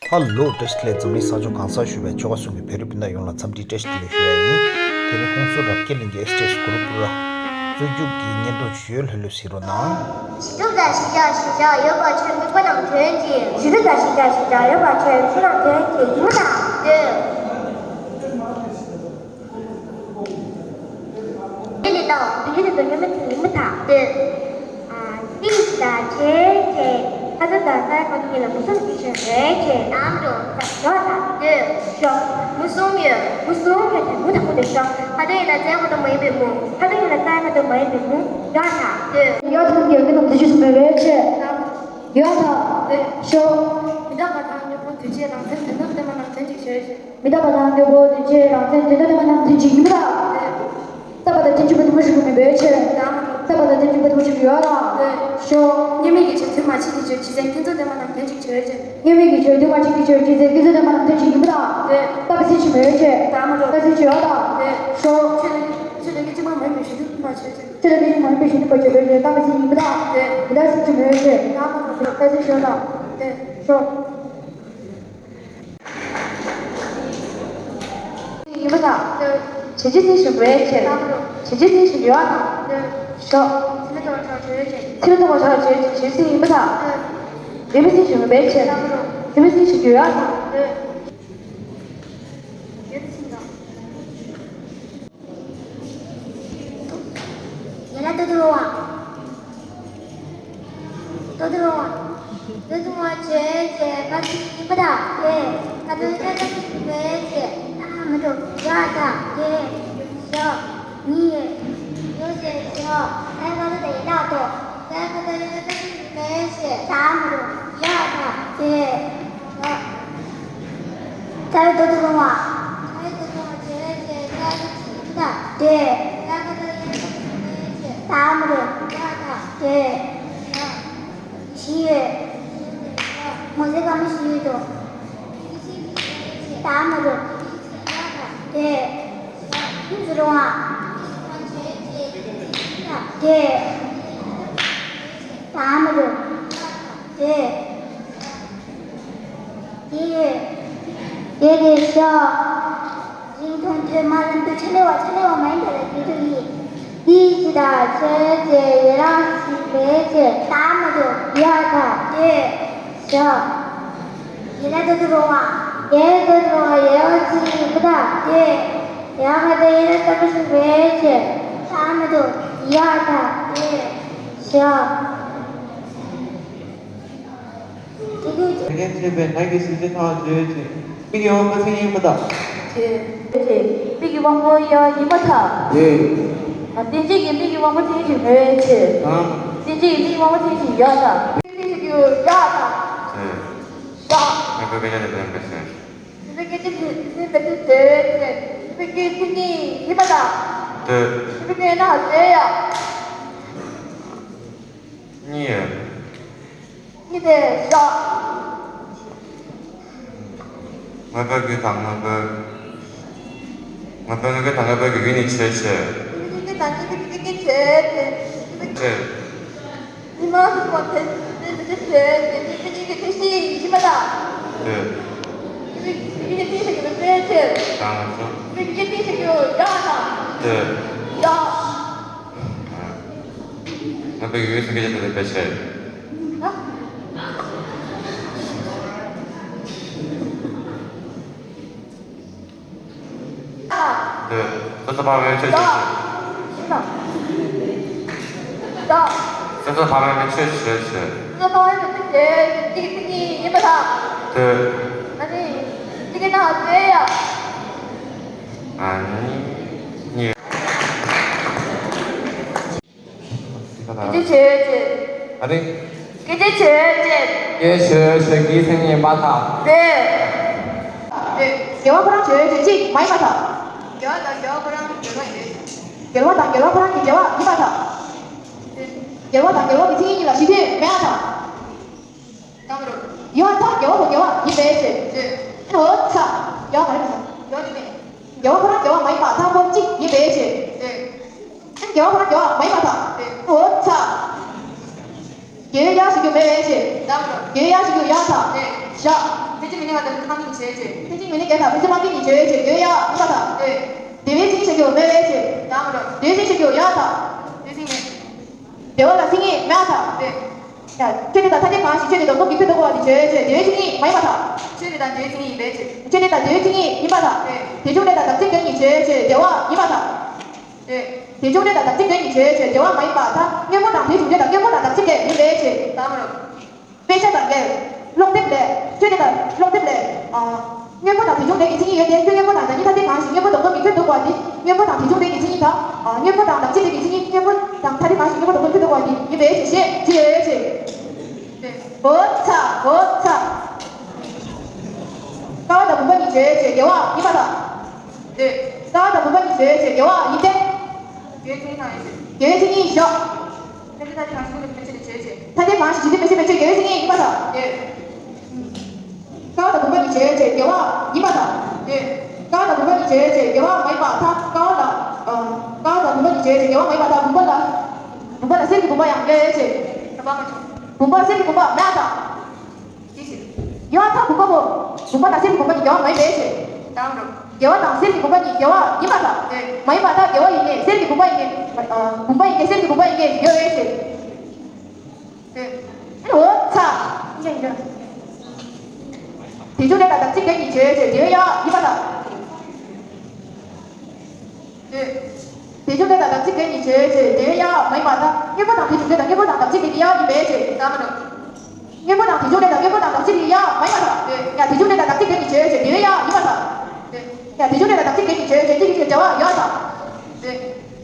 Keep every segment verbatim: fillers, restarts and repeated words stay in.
ཧ་ལོ། བཀྲ་ཤིས་བདེ་ལེགས། འཛམ་གླིང་ས་ཕྱོགས་གང་སར་བཞུགས་པའི་ཆོལ་ཁ་གསུམ་གྱི་བོད་རིགས་སྤུན་ཟླ་ཡོངས་ལ་འཚམས་འདྲི་བཀྲ་ཤིས་བདེ་ལེགས་ཞུ་ཡ་ཡིན། དེ་རིང་ཧོན་སུར་རབ་རྒྱས་གླིང་གི་ཨེ་སི་ཊི་ཨེ་སི་གུ་རུབ་པུ་ར་རྩོད་རྒྱུགས་ཀྱི་བརྙན་ཐུང་ཞུ་ཡོད། ལྷོད་ལྷོད་གཟིགས་རོགས་གནང་། ཞི་ལུགས་དང་ཞི་འཇགས། ཞི་འཇགས་ཡོད་པ་ཆོས་དམིགས་པ་རྣམས་དོན་གཅིག་ཞི་ལུགས་དང་ཞི་འཇགས། ཞི་འཇགས་ཡོད་པ་ཆོས་དམིགས་པ་རྣམས་དོན་གཅིག་ཡིན་པ་དང་། འདོད། དེ་ནི་ལྟ་བ་དེ་ཡུལ་དུ་ཉོན་མོངས་ཡིན་པ་དང་། འདོད། ཨ། ཏིང་ཞི་དང་བྱས་བྱས། ཁ་ཚ་དང་ས་ཡ་ཁ་ཚ་གཉིས་ལ་མུ་གསུམ་གྱི་ཆོས་རེད་བྱས། དང་པོ་ཡོད་དང་། འདོད། ཞོག་མུ་གསུམ་ཡོད། མུ་གསུམ་ཡོད་དེ་མུ་དང་པོ་དེ་ཞོག་ཁ་དོག་ཡིན་ན་ས་ཡ་ཁ་དོག་མ་ཡིན་པའི་མུ། ཁ་དོག་ཡིན་ན་ས་ཡ་ཁ་དོག་མ་ཡིན་པའི་མུ་ཡོད་དང་། འདོད། ཡོད་དང་འདོད་མི་དང་འདོད་ཆོས་གསུམ་རེད་བྱས། ཡོད་དང་། འདོད། ཞོག་མི་རྟག་པ་དང་དངོས་པོ་འདུས་བྱས་རང་མཚན་དོན་དམ་བདེན་པ་རྣམས་དོན་གཅིག་ཆོས་ཅན། མི་རྟག་པ་དང་དངོས་པོ་འདུས་བྱས་རང་མཚན་དོན་དམ་བདེན་པ་རྣམས་དོན་གཅིག་ཡིན་པ་དང་། རྟག་པ་དང་རྟེན་འབྱུང་བའི་དུ་མ་ཞིག་མིན་པའི་ཕྱིར། རྟག་པ་དང་རྟེན་འབྱུང་བའི་དུ་མ་ཞིག་ཡོད་ལ། ཞོག་མཉམ་མེད་ཀྱི་ཕྱིར་དུས་མ་ཕྱིན་གྱི་ཕྱིར་ཇི་སྲིད་ཀུན་རྫོབ་བདེན་པ་རྣམས་དོན་གཅིག་ཆོས་ཅན། མཉམ་མེད་ཀྱི་ཕྱིར་དུས་མ་ཕྱིན་གྱི་ཕྱིར་ཇི་སྲིད་ཀུན་རྫོབ་བདེན་པ་རྣམས་དོན་གཅིག་ཡིན་པ་དང་། རྟག་པ་ཕྱིན་ཅི་མིན་པའི་ཕྱིར། རྟག་པ་ཕྱིན་ཅི་ཡོད་ལ། ཞོག་ཆོས་ལ་ཆོས་ལ་སྐད་ཅིག་མ་མིན་པའི་ཕྱིར་དུ་མ་ཆོས་ཅན། ཆོས་ལ་སྐད་ཅིག་མ་མིན་པའི་ཕྱིར་དུ་མ་ཆོས་པའི་ཕྱིར། རྟག་པ་ཕྱིན་ཡིན་པ་དང་། མི་རྟག་ཕྱིན་ཅི་མིན་པའི་ཕྱིར། རྟག་པ་ཕྱིན་ཅི་ཡོད་ལ། ཞོག་ཡིན་པ་དང་། བྱེད་ཆོས་ཅན་ཞིག་མེད་ཕྱིར། བྱེད་ཆོས་ཅན་ཞིག་ཡོད་དང་། ཞོག་ཚེ་མི་རྟག་པ་ཆོས་ཅན། ཚེ་མི་རྟག་པ་ཆོས་ཅན་ཞིག་ཡིན་པ་དང་། འདོད་པའི་རྟེན་ཞིག་མེད་ཕྱིར། འདོད་པའི་རྟེན་ཞིག་ཡོད་དང་། ཡོད་ཚིག་དང་། ཡ་ལ་ཏོ་ཏོ་རོ་བ། ཏོ་ཏོ་རོ་བ། ཏོ་ཏོ་བ་ཆོས་ཅན། ཁ་ཚིག་ཡིན་པ་དང་། དེ་ཁ་ཏོ་ཡིན་ན་ཁ་ཚིག་ཡིན་པའི་ཕྱིར། ཨ་མ་ཏོ་ཡ་དང་། དེ་ཞོག་གཉིས་ཡོད་ཅན་ཞོག་ཨ་ཁ་ཏོ་དེ་ཡིན་ན་ཏོ། ཨ་ཁ་ཏོ་ཡིན་ན་ཁ་ཚིག་ཡིན་པའི་ཕྱིར། ཨ་མ་ཏོ་ཡ་དང་། དེ་ཞོག་ཚ་བའི་དོ་དོ་རུང་བ། ཚ་བའི་དོ་དོ་རུང་བ་བྱེད་པའི་ཕྱིར། ཚ་བའི་ཚིག་ཡིན་པ་དང་། དེ། ཡ་ག་ད་ཡིན་པ་བྱེད་པའི་ཕྱིར། ད་མ་རུ། ཡ་དང་། དེ། ཞི་ཡོད། མོ་ཟེ་ག་མོ་ཞི་ཡོད་དོ། ད་མ་རུ། ཡ་དང་། དེ། ཡུམ་ཟེ་རུང་བ། དེ། ད་མ་རུ། དེ། དེ། དེ་ལས་ཤོག་རིང་ཐུང་ཐོས་མ་ལམ་དུ་ཆ་ལེ་བ་ཆ་ལེ་བ་མ་ཡིན་པ་ལ་དེ་དུ་ཡིན། དེའི་ཕྱི་དང་ཆོས་ཅན་ཡི་རང་ཞིག་མེད་ཅེས་ད་མ་དུ་ཡ་དང་དེ་ཤོག་ཡི་ར་དུ་དུ་རུང་བ། ཡེ་དུ་དུ་རུང་བ་ཡེ་བ་ཅི་ཡིན་པ་དང་དེ། ཡ་ག་དུ་ཡི་ར་ལྟ་བུ་ཞིག་མེད་ཅེས་ད་མ་དུ་ཡ་དང་དེ་ཤོག་དེ་ལས་ཀྱང་། དེ་ནས་ཐོས་པས་ནང་གི་སེམས་ཅན་ཐམས་ཅད་ཀྱི་མིག་གི་དབང་པོ་མཚན་ཉིད་ཡིན་པ་དང་། དེ། མིག་གི་དབང་པོ་ཡང་ཡིན་པར་ཐལ། དེ། རྟེན་ཅན་གྱི་མིག་གི་དབང་པོ་མཚན་ཉིད་ཅིག་མེད་ཅེས། དང་། རྟེན་ཅན་གྱི་མིག་གི་དབང་པོ་མཚན་ཉིད་ཅིག་ཡོད་དང་། མཚན་ཉིད་ཅིག་ཡོད་དང་། དེ། ཡོད། མིག་གི་དབང་པོ་མཚན་ཉིད་ཅིག་མེད་ཅེས། མིག་གི་དབང་པོ་མཚན་ཉིད་ཅིག་ཡོད་ཅེས། མིག་གི་མཚན་ཉིད་ཡིན་པ་དང་། དེ། མིག་གི་དབང་པོ་མཚན་ཉིད་ཡོད། གཉིས། གཉིས་དེ་ཤོག་དངོས་པོའི་རྒྱུ་དང་དངོས་པོའི། དངོས་པོའི་རྒྱུ་དང་དངོས་པོའི་རྒྱུ་ནི་ཆོས་ཅན། དངོས་པོའི་རྒྱུ་དང་དངོས་པོའི་རྒྱུ་ནི་ཆོས་ཅན། ཅན། ཉི་མ་ཟེར་བ་དེ་དེ་མི་དེ་ཆོས་ཅན། དེ་མི་གཉིས་ཀྱི་དེ་ཤི་ཡིན་མ་དང་། དེ། དེ་མི་གཉིས་ཀྱི་དེ་ཤི་ཡོད་ཆོས་ཅན། དང་སོ། དེ་མི་གཉིས་ཀྱི་དེ་ཤི་ཡོད་ཡ་དང་། དེ། ཡ། ང་པའི་ཡུལ་སུ་སྐད་ཆ་དེ་ལས་པའི་ཆེད། དེ། སོ་སོ་ཕ་མའི་ཆོས་ཆོས་ཆོས། སོ་སོ་ཕ་མའི་ཆོས་ཆོས་ཆོས། སོ་སོ་ཕ་མའི་ཆོས་ཆོས་ཆོས། གཅིག་གཅིག་གཉིས་ཡིན་པ་དང་། དེ། ཨ་ནི། གཅིག་གི་ནང་དེ་ཡ། ཨ་ནི། གཉིས། སྐད་ཆ་ཆོས་ཅན། ཨ་རེ། སྐད་ཆ་ཆོས་ཅན། སྐད་ཆོས་ཅན་གྱི་མཚན་ཉིད་མ་ཐག་རེད། རེད། དགེ་བ་ཁོ་རང་ཆོས་ཅན་གཅིག་མ་ཡིན་མ་ཐག་དགེ་བ་དང་དགེ་བ་ཁོ་རང་དགེ་བ་ཡིན། དགེ་བ་དང་དགེ་བ་ཁོ་རང་གི་དགེ་བ་ཡིན་མ་ཐག་དགེ་བ་དང་དགེ་བ་གི་མཚན་ཉིད་ལ་གཞི་མཐུན་མེད་མ་ཐག་ཡང་ཐག་དགེ་བ་ཁོ་དགེ་བ་ཡིན་པའི་ཕྱིར། ཨོ་ཚ། དགེ་བ་ག་རེ་མི་ཚ། དགེ་བ་ནི་མེད། དགེ་བ་ཁོ་རང་དགེ་བ་མ་ཡིན་པ་ཐག་པོ་གཅིག་ཡིན་པའི་ཕྱིར། དགེ་བ་ཁོ་རང་དགེ་བ་མ་ཡིན་པ་དང་། ཨོ་ཚ། དགེ་བའི་ཡ་ཞིག་རྒྱུ་མེད་པའི་ཕྱིར། དགེ་བའི་ཡ་ཞིག་རྒྱུ་ཡ་དང་། བཞག་ཕན་ཆད་མི་གནས་པ་དང་ཕན་ཆད་སྤངས་རྒྱུ་ཉིད་བྱེད་ཅེས། ཕན་ཆད་མི་གནས་རྒྱལ་དང་ཕན་ཆད་སྤངས་རྒྱུ་ཉིད་བྱེད་ཅེས། འདོད་ཡག་ཡིན་པར་ཐལ། ཨེ། དེ་བས་མཚན་ཉིད་བྱ་རྒྱུ་མེད་པའི་ཕྱིར། དང་པོ། དེ་བས་མཚན་ཉིད་བྱ་རྒྱུ་ཡོད་པར་ཐལ། དེ་བས་མཚན་ཉིད་མེད། འདོད་ཡག་ལ་མཚན་ཉིད་མེད་པར་ཐལ། ཨེ། ཡང་ཆོས་དེ་དག་ཐ་དད་གང་ཞིག་ཆོས་དེ་སྡོམ་སྒྲུབ་ཀྱི་ཕྱིར་ལྡོག་པ་དེ་བྱེད་ཅེས། དེ་བས་མཚན་ཉིད་མ་ཡིན་པར་ཐལ། ཆོས་དེ་དག་འདོད་ཡག་མཚན་ཉིད་ཡིན་པའི་ཕྱིར། ཆོས་དེ་དག་འདོད་ཡག་མཚན་ཉིད་ཡིན་པར་ཐལ། ཨེ། དེ་བྱུང་ཚུལ་དང་བདག་ཕྱིར་འགལ་ཉིད་བྱེད་ཅེས། འདོད་ཡག་ཡིན་པར་ཐལ། ཨེ། དེ་བྱུང་ཚུལ་དང་བདག་ཕྱིར་འགལ་ཉིད་བྱེད་ཅེས། འདོད་ཡག་མ་ཡིན་པར་ཐལ། དངོས་པོ་དང་དེ་བྱུང་ཚུལ་དང་དངོས་པོ་དང་བདག་ཕྱིར་འགལ་ཡིན་པའི་ཕྱིར། དང་པོ། དཔེ་ཆ་དང་འགལ། ཀློག་དེབ་ལས། ཆོས་དེ་དག་ཀློག་དེབ་ལས། ཨ། དངོས་པོ་དང་དེ་བྱུང་འབྲེལ་གྱི་མཚན་ཉིད་ཡོད་དེ། ཁྱོད་དངོས་པོ་དང་བདག་ཉིད་ཐ་དད་གང་ཞིག་དངོས་པོ་སྡོམ་སྒྲུབ་ཀྱི་ཕྱིར་ལྡོག་པ་དེ་དངོས་པོ་དང་དེ་བྱུང་འབྲེལ་གྱི་མཚན་ཉིད་དང་། ཨ། དངོས་པོ་དང་བདག་ཕྱིར་འབྲེལ་གྱི་མཚན་ཉིད། དངོས་པོ་དང་ཐ་དད་གང་ཞིག་དངོས་པོ་སྡོམ་སྒྲུབ་ཀྱི་ཕྱིར་ལྡོག་པ་དེ་ཡིན་པའི་ཕྱིར་ཞེས་བྱ་བའི་ཕྱིར། འོ་ཚ། འོ་ཚ། ཀ་བ་དང་བུམ་པ་གཉིས་བྱེད་ཅེས། འགལ་བ་ཡིན་པར་ཐལ། ཀ་བ་དང་བུམ་པ་གཉིས་བྱེད་ཅེས། འགལ་བ་ཡིན་ཏེ། འགལ་བའི་མཚན་ཉིད་བཞག་འགལ་བའི་མཚན་ཉིད་བཞག་ཕན་ཆད་ཐ་དད་གང་ཞིག་དངོས་སུ་མེད་པའི་ཕྱིར་ཞེས་བྱ་བའི་ཕྱིར། ཐ་དད་གང་ཞིག་གཞི་འཛིན་མེད་ཕྱིར་མེད་ཕྱིར་འགལ་བའི་མཚན་ཉིད་ཡིན་པར་ཐལ། ཀ་བ་དང་བུམ་པ་གཉིས་བྱེད་ཅེས། འགལ་བ་ཡིན་པར་ཐལ། ཀ་བ་དང་བུམ་པ་གཉིས་བྱེད་ཅེས། འགལ་བ་མ་ཡིན་པར་ཐལ། ཀ་བ་ལ། ཨ། ཀ་བ་དང་བུམ་པ་གཉིས་བྱེད་ཅེས། འགལ་བ་མ་ཡིན་པར་ཐལ། བུམ་པ་ལ། བུམ་པ་ལ་གསེར་གྱི་བུམ་པ་ཡང་འགལ་བའི་ཕྱིར། བུམ་པ་གསེར་གྱི་བུམ་པ་མེད་པར་ཐལ། ཡང་ཐལ། བུམ་པ་པོ། བུམ་པ་དང་གསེར་གྱི་བུམ་པ་གཉིས་འགལ་བ་མ་ཡིན་པའི་ཕྱིར། དང་པོ། འགལ་བ་དང་གསེར་གྱི་བུམ་པ་གཉིས་འགལ་བ་ཡིན་པར་ཐལ། མ་ཡིན་པར་ཐལ། འགལ་བ་ཡིན་ནས་གསེར་གྱི་བུམ་པ་ཡིན་ནས། ཨ། བུམ་པ་ཡིན་ནས་གསེར་གྱི་བུམ་པ་ཡིན་ནས་ཡོད་པའི་ཕྱིར། འོ་ཚ། དེ་བྱུང་འབྲེལ་དང་བདག་ཕྱིར་འགལ་ཉིད་བྱེད་ཅེས། འདོད་ཡག་ཡིན་པར་ཐལ། དེ་བྱུང་འབྲེལ་དང་བདག་ཕྱིར་འགལ་ཉིད་བྱེད་ཅེས། འདོད་ཡག་མ་ཡིན་པར་ཐལ། དངོས་པོ་དང་དེ་བྱུང་འབྲེལ་དང་དངོས་པོ་དང་བདག་ཕྱིར་འགལ་གྱི་ཡག་ཡིན་པའི་ཕྱིར། དང་པོ། དངོས་པོ་དང་དེ་བྱུང་འབྲེལ་དང་དངོས་པོ་དང་བདག་ཕྱིར་གྱི་ཡག་མ་ཡིན་པར་ཐལ། ཡང་དེ་བྱུང་འབྲེལ་དང་བདག་ཕྱིར་འགལ་ཉིད་བྱེད་ཅེས། འདོད་ཡག་ཡིན་པར་ཐལ། ཡང་དེ་བྱུང་འབྲེལ་དང་བདག་ཕྱིར་འགལ་ཉིད་བྱེད་ཅེས། དེ་ཉིད་ཀྱི་འགལ་བ་ཡོད་པར་ཐལ།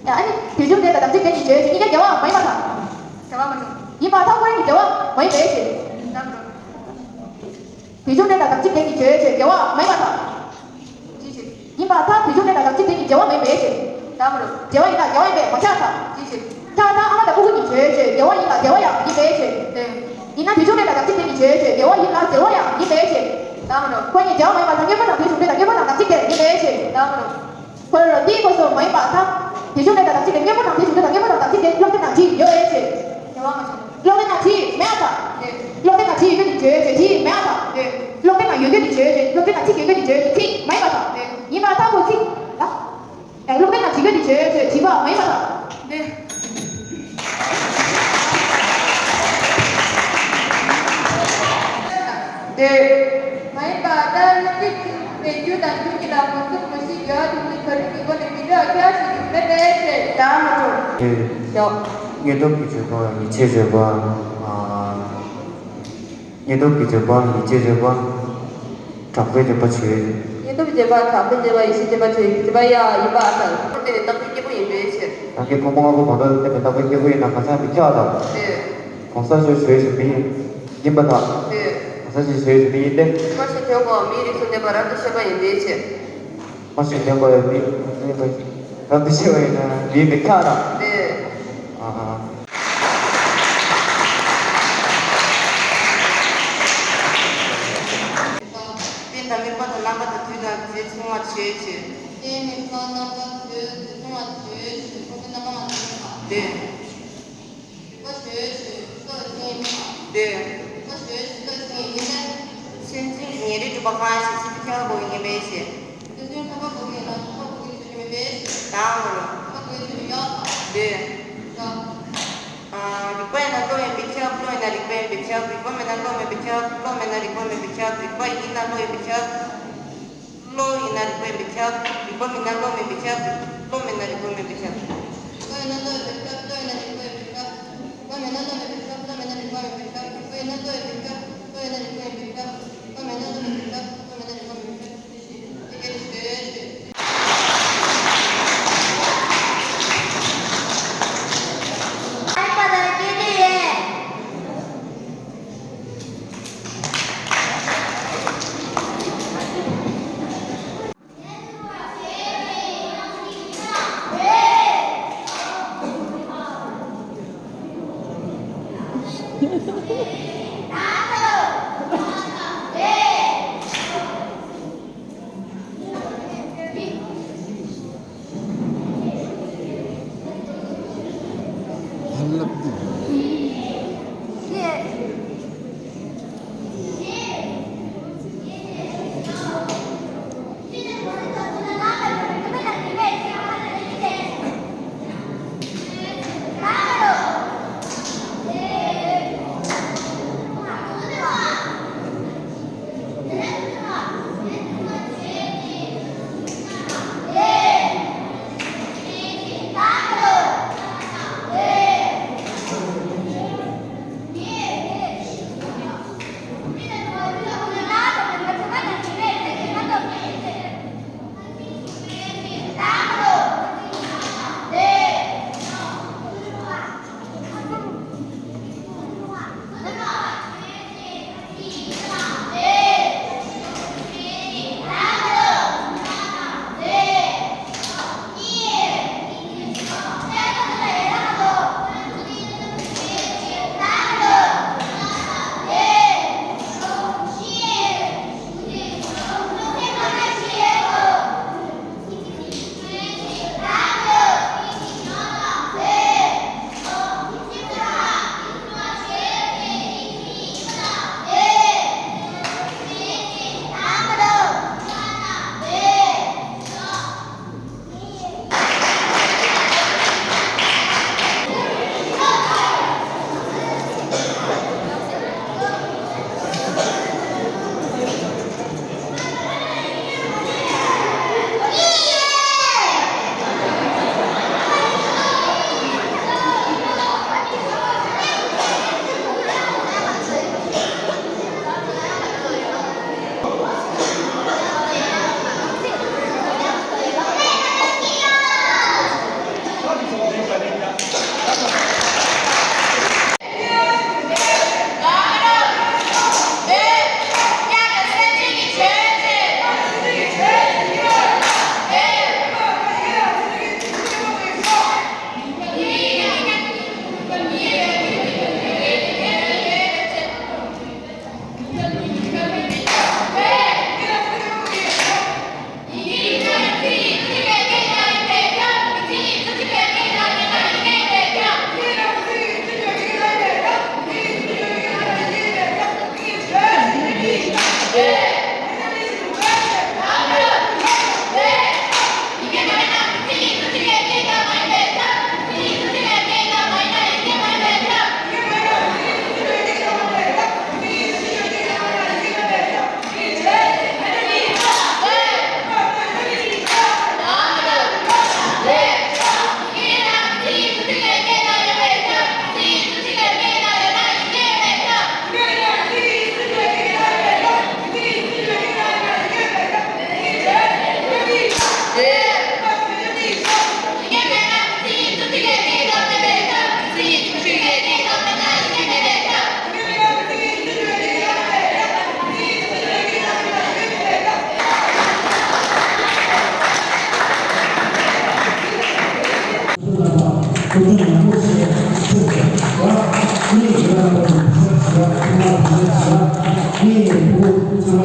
ཡང་ཨ་ནི་དེ་བྱུང་འབྲེལ་དང་བདག་ཕྱིར་འགལ་ཉིད་བྱེད་ཅེས། གཉིས་ཀའི་འགལ་བ་མ་ཡིན་པར་ཐལ། འགལ་བ་མ་བྱུང་། ཡིན་པར་ཐལ། ཁོ་རང་གི་འགལ་བ་མ་ཡིན་པའི་ཕྱིར། དེ་བྱུང་འབྲེལ་དང་བདག་ཕྱིར་འགལ་ཉིད་བྱེད་ཅེས། འགལ་བ་མ་ཡིན་པར་ཐལ། ཅི་ཕྱིར། ཡིན་པར་ཐལ། དེ་བྱུང་འབྲེལ་དང་བདག་ཕྱིར་འགལ་ཉིད་འགལ་བ་མ་ཡིན་པའི་ཕྱིར། དང་པོ། འགལ་བ་ཡིན་ན་འགལ་བ་ཡིན་པས་མ་ཁྱབ་པར་ཐལ། ཅི་ཕྱིར། ཁྱབ་ན་ཨ་མ་དང་ཨུ་གུ་གཉིས་བྱེད་ཅེས། འགལ་བ་ཡིན་ལ་འགལ་བ་ཡང་ཡིན་པའི་ཕྱིར། ཡིན་ན་དེ་བྱུང་འབྲེལ་དང་བདག་ཕྱིར་འགལ་ཉིད་བྱེད་ཅེས། འགལ་བ་ཡིན་ལ་འགལ་བ་ཡང་ཡིན་པའི་ཕྱིར། དང་པོ། ཁོ་གཉིས་འགལ་བ་མ་ཡིན་པར་ཐལ། དངོས་པོ་དང་དེ་བྱུང་འབྲེལ་དང་དངོས་པོ་དང་བདག་ཕྱིར་འགལ་ཡིན་པའི་ཕྱིར། དང་པོ། འཁོར་བའི་སྐབས་སུ་མ་ཡིན་པར་ཐལ། དེ་བྱུང་འབྲེལ་དང་བདག་ཕྱིར་འགལ། དངོས་པོ་དང་དེ་བྱུང་འབྲེལ་དང་དངོས་པོ་དང་བདག་ཕྱིར་འགལ། ཀློག་དེ་ན་གྱིས་ཡོད་པའི་ཕྱིར། འགལ་བ་མ་བྱུང་། ཀློག་དེ་ན་གྱིས་མེད་པར་ཐལ། ཀློག་དེ་ན་གྱིས་ཡོད་དེ་བྱེད་ཅེས། གྱིས་མེད་པར་ཐལ། ཀློག་དེ་ན་ཡོད་དེ་བྱེད་ཅེས། ཀློག་དེ་ན་གྱིས་ཡོད་དེ་བྱེད་ཅེས། གྱིས་མ་ཡིན་པར་ཐལ། ཡིན་པར་ཐལ། ཁོ་གྱིས་ལ། ཀློག་དེ་ན་གྱིས་ཡོད་དེ་བྱེད་ཅེས། གྱིས་པ་མ་ཡིན་པར་ཐལ། དེ། མ་ཡིན་པ་ལྟར་སྣང་གཅིག་ཏུ་པའི་རྒྱུ་དང་རྒྱུ་གཉིས་ལ་ངོས་ཟུང་ངོས་གཞིའི་འགལ་བ་དེ་ཉིད་ག་རེ་གི་སྒོ་ནས་མི་འདྲ་བ་ཁྱད་པར་ཞིག་མེད་པའི་ཕྱིར། དང་མ་འགྲོ། དེ། ཡོད། དངོས་སྟོབས་ཀྱི་བརྗོད་པ་ཡིད་ཆེས་བརྗོད་པ། ཨ། དངོས་སྟོབས་ཀྱི་བརྗོད་པ་ཡིད་ཆེས་བརྗོད་པ། དྲག་པོའི་བརྗོད་པ་བྱེད། དངོས་སྟོབས་བརྗོད་པ་དྲག་པོའི་བརྗོད་པ་ཡིད་ཆེས་བརྗོད་པ་བྱེད་བརྗོད་པ་ཡང་ཡིན་པ་ཨ་ཙམ། ཁོ་དེ་ནི་རྟག་པའི་སྐྱེས་བུ་ཡིན་པའི་ཕྱིར། རང་གི་ཕུང་པོ་ལྔ་པོ་གང་དག་དེ་ནི་རྟག་པའི་སྐྱེས་བུ་ཡིན་ན་གང་ཟག་མི་ཁྱབ་པ་དང་། དེ། གང་ཟག་ཆོས་ཅན་ཞེས་མི་ཡིན་པར་ཐལ། དེ། གང་ཟག་ཆོས་ཅན་ཞེས་མི་ཡིན་ཏེ། སྨྲ་ཤེས་དོན་གོ་བ་མིའི་རིགས་སུ་གནས་པ་རབ་ཏུ་ཕྱེ་བ་ཡིན་པའི་ཕྱིར། སྨྲ་ཤེས་དོན་གོ་བ་མིའི་རིགས་སུ་གནས་པ་རབ་ཏུ་ཕྱེ་བ་ཡིན་ན་མིའི་མི་ཁྱབ་པ་དང་། དེ། ཨ། རྟེན་དང་དམིགས་པ་དང་རྣམ་པ་དང་དུས་དང་རྫས་མཚུངས་པར་བྱེད་ཕྱིར། རྟེན་དམིགས་པ་རྣམ་པ་དུས་མཚུངས་པར་བྱེད་ཕྱིར། ཁོ་ཚོའི་རྣམ་པ་མ་མཚུངས་པ། དེ། རིགས་པ་བྱེད་ཕྱིར་སྐབས་ཟིན་ཡིན་པ། དེ། རིགས་པ་བྱེད་ཕྱིར་སྐབས་ཟིན་ཡིན་ཏེ། སེམས་ཅན་གྱི་ཉེ་རིགས་གྲུབ་པ་གང་ཞིག་སེམས་ཅན་ཁྱབ་པ་གོ་བའི་ངེས་པའི་ཕྱིར། སེམས་ཅན་ཁྱབ་པ་གོ་བའི་ངེས་པ་ཁྱབ་པ་གོ་བའི་ཚུལ་ཡིན་པའི་ཕྱིར། དང་པོ། ཁྱབ་པ་གོ་བའི་ཚུལ་ཡོད་པ། དེ། རིགས་པ་ཡིན་ན་བློ་ཡིན་པས་ཁྱབ། བློ་ཡིན་ན་རིགས་པ་ཡིན་པས་ཁྱབ། རིགས་པ་མེད་ན་བློ་མེད་པས་ཁྱབ། བློ་མེད་ན་རིགས་པ་མེད་པས་ཁྱབ། རིགས་པ་ཡིན་ན་བློ་ཡིན་པས་ཁྱབ། བློ་ཡིན་ན་རིགས་པ་ཡིན་པས་ཁྱབ། རིགས་པ་མིན་ན་བློ་མིན་པས་ཁྱབ། བློ་མེད་ན་རིགས་པ་མེད་པས་ཁྱབ། རིགས་པ་ཡིན་ན་བློ་ཡིན་པས་ཁྱབ། བློ་ཡིན་ན་རིགས་པ་ཡིན་པས་ཁྱབ། རིགས་པ་མེད་ན་བློ་མེད་པས་ཁྱབ། བློ་མེད་ན་རིགས་པ་མེད་པས་ཁྱབ། རིགས་པ་ཡིན་ན་བློ་ཡིན་པས་ཁྱབ། བློ་ཡིན་ན་རིགས་པ་ཡིན་པས་ཁྱབ། རིགས་པ་མེད་ན་བློ་མེད་པས་ཁྱབ། བློ་མེད་ན་རིགས་པ་མེད་པས་ཁྱབ།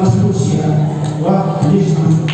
ཆེན་པོ་ཞིག་ཡ། བ་དེ་འདྲའི་བྱང་ཆུབ་